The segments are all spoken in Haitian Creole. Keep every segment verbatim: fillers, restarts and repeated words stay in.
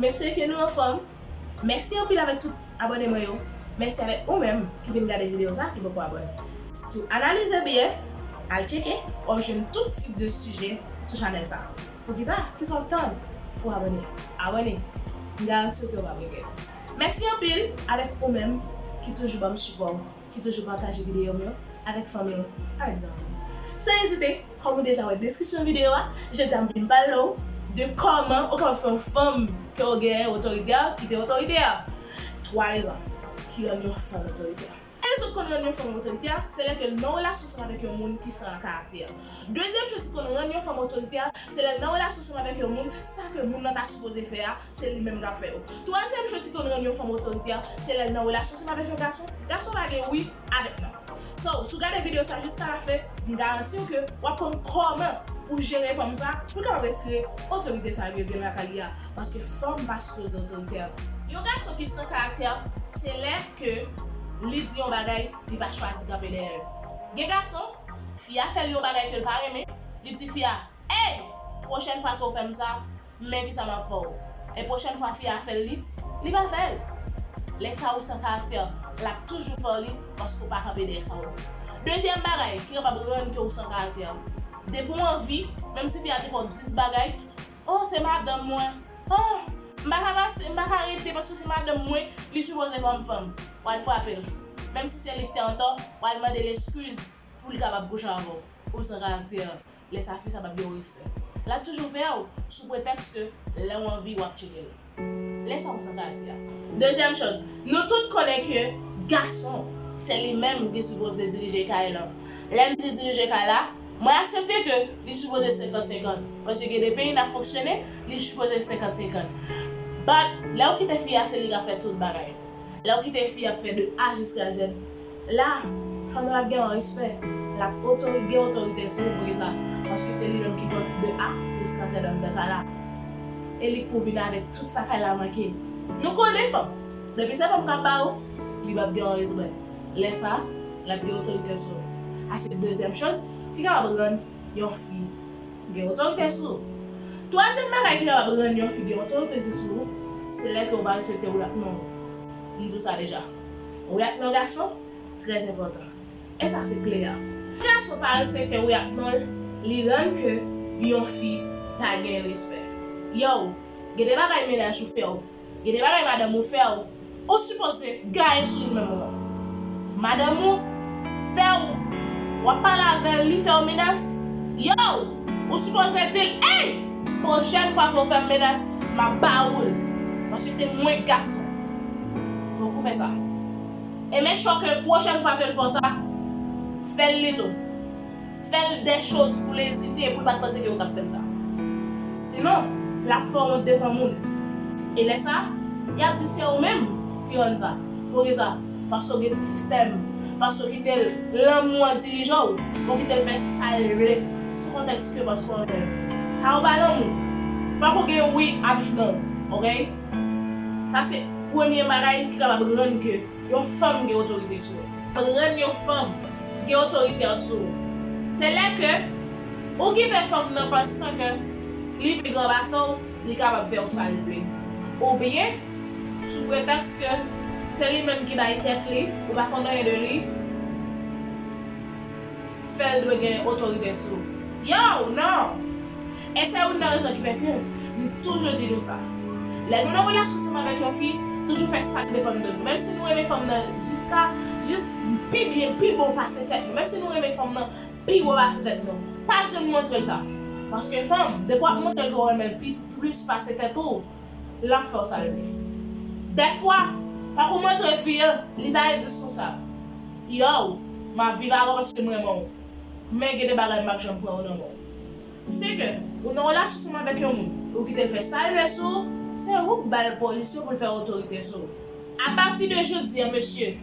Mesye, ke nou anfòm. Mèsi anpil avèk tout abòne mwen yo. Mèsi avèk ou menm ki vin gade videyo sa ki poko abòne. Si w analize byen, al tcheke, w ap jwenn tout tip de sijè sou chanèl sa. Poukisa? Kisa w tann pou abòne? Abòne. M garanti w ke w p ap regrèt. Mèsi anpil avèk ou menm ki toujou ban m sipò, ki toujou pataje videyo m yo avèk fanmi w, pa egzanp. San ezite, kòm ou deja wè deskripsyon videyo a, jodi a m vin pale w de kòman ou kapab fè yon fanm ke w genyen otorite a kite otorite a. Twa rezon ki rann yon fanm otorite. Premye rezon ki konn rann yon fanm otorite a, se lè ke l nan relasyon ansanm avèk yon moun ki san karaktè. Dezyèm choz ki konn rann yon fanm otorite a, se lè l nan relasyon ansanm avèk yon moun, sa ke moun nan ta sipoze fè a, se li menm k ap fè yo. Twazyèm choz ki konn rann yon fanm otorite a, se lè l nan relasyon ansanm avèk yon gason. Gason pa gen wi avèk non. So, si w gade videyo sa jiska lafen, m garanti w ke w ap konn kòman pou jere fanm sa, pou l kapab retire otorite sa yo gen lakay li a. Paske fanm pa sipoze otorite a. Yon gason ki san karaktè, se lè ke li di yon bagay, li pa chwazi kanpe dèyè l. Gen gason, fi a fè l yon bagay ke l pa renmen, li di fi a, "Ey! Pwochèn fwa ke w fè m sa, men kisa m ap fè w." E pwochèn fwa fi a fè l li, li pa fè l. Lè sa ou san karaktè, l ap toujou fè w li paske w pa kanpe dèyè sa w di. Dezyèm bagay ki kapab rann ke w san karaktè, depi w anvi, menm si fi a te fè w dis bagay, "Oh, se madanm mwen. Oh, m pa ka pase, m pa ka rete paske se madanm mwen, li sipoze ban m fanm." W al frape l. Menm si se li ki te antò, w al mande l eskiz pou li kapab kouche avè w. Ou san karaktè. Lè sa fi sa p ap gen yon respè. L ap toujou fè w sou pretèks ke lè w anvi w ap tcheke l. Lè sa ou san karaktè. Dezyèm choz, nou tout konnen ke gason, se li menm ki sipoze dirije kay lan. Lè m di dirije kay la, mwen aksepte ke li sipoze senkant senkant. Paske gen de peyi n ap fonksyone, li sipoze senkant senkant. But, lè w kite fi a, se li k ap fè tout bagay. Lè w kite fi ap fè de A jiska Z, la, fanm nan p ap gen yon respè. L ap otori-, gen otorite sou ou poukisa? Paske se li menm ki konn de A jiska Z anndan kay la. E li k pou vin avèk tout sa kay la manke. Nou konnen fanm. Depi se fanm k ap ba ou, li p ap gen yon respè. Lè sa, l ap gen otorite sou ou. Sa se dezyèm choz ki kapab rann yon fi gen otorite sou ou. Twazyèm bagay ki kapab rann yon fi gen otorite sou ou, se lè ke w pa respekte wi ak non w. M di w sa deja. Wi ak non gason, trè enpòtan. E sa se kle a. Gason pa respekte wi ak non l, li rann ke yon fi pa gen respè. Yow, gen de bagay mennaj ou fè w, gen de bagay madanm ou fè w, ou sipoze gaye sou li menm ou. Madanm ou fè w, w ap pale avè l, li fè w menas. Yow, ou sipoze di l, "Ey! Pwochèn fwa ke w fè m menas, m ap ba ou l." Paske se mwen k gason. Fòk ou fè sa. E make sure ke pwochèn fwa ke l fè w sa, fè l li tou. Fè l de choz pou l ezite, pou l pa t panse ke ou t ap fè l sa. Sinon, l ap fè w wont devan moun. E lè sa, y ap di se ou menm ki rann sa. Poukisa? Paske w gen ti sistèm. Paske w kite l, lanmou an dirije w. Ou kite l fè sa l vle. Sou kontèks ke paske w renmen l. Sa yo pa lanmou. Fòk ou gen wi avèk non. Oke? Sa se premye bagay ki kapab rann ke yon fanm gen otorite sou ou. Rann yon fanm gen otorite sou ou. Se lè ke ou kite fanm nan pansan ke li pi gran pase w, li kapab fè w sa l vle. Oubyen, sou pretèks ke se li menm ki bay tèt li, ou pa konn anyen de li, fè l dwe gen otorite sou ou. Yo, non! E se youn nan rezon ki fè ke m toujou di nou sa. Lè nou nan relasyon ansanm avèk yon fi, toujou fè sa k depann de nou. Menm si nou renmen fanm nan jiska, jis pi byen, pi bon pase tèt nou. Menm si nou renmen fanm nan pi wo pase tèt nou. Pa janm montre l sa. Paske fanm, depi w ap montre l ke w renmen l pi plis pase tèt ou, l ap fè w sa l vle. Dèfwa, fòk ou montre fi an, li pa endisponsab. Yo, m ap viv avè w paske m renmen w. Men gen de bagay m p ap janm pran yo nan men w. Se ke ou nan relasyon ansanm avèk yon moun, ou kite l fè sa l vle sou ou, se ou k ba l pozisyon pou l fè otorite sou ou. Apati de jodi a, mesye,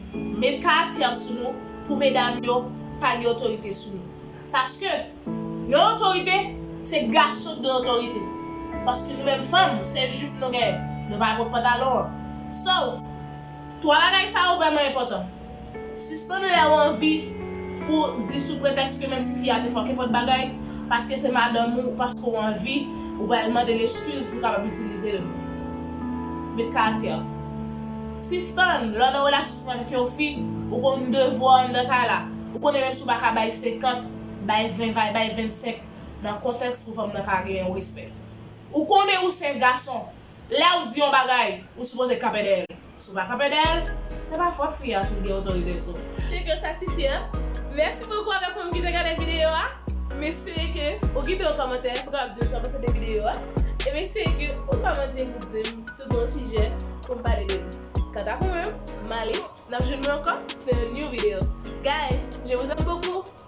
met karaktè sou nou pou medam yo pa gen otorite sou nou. Paske yon otorite, se gason ki gen otorite. Paske nou menm fanm, se jip nou genyen. Nou pa pot pantalon an. So, twa bagay sa yo vrèman enpòtan. Sispann lè w anvi pou di sou pretèks ke menm si fi a te fè w kenpòt bagay, paske se madanm ou, paske w anvi, ou pral mande l eskiz pou w kapab itilize l. met karaktè. Sispann, lè w nan relasyon sispann avèk yon fi, ou konn devwa anndan kay la. Ou konnen menm si w pa ka bay senkant, bay ven, bay, bay vennsenk. Nan kontèks pou fanm nan ka gen yon respè. Ou konnen ou se gason. Lè ou di yon bagay, ou sipoze kanpe dèyè l. Si w pa kanpe dèyè l, se pa fòt fi a si l gen otorite sou ou. Se ke sa ti chè. Mèsi bokou avèk moun ki te gade videyo a. M espere ke ou kite yon kòmantè pou kapab di m sa w panse de videyo a. E m espere ke ou kòmante pou di m si w gen yon sijè pou m pale de li. Kanta pou mwen, m ale, n ap jwenn mwen ankò nan yon new video. Guys, je vous aime beaucoup.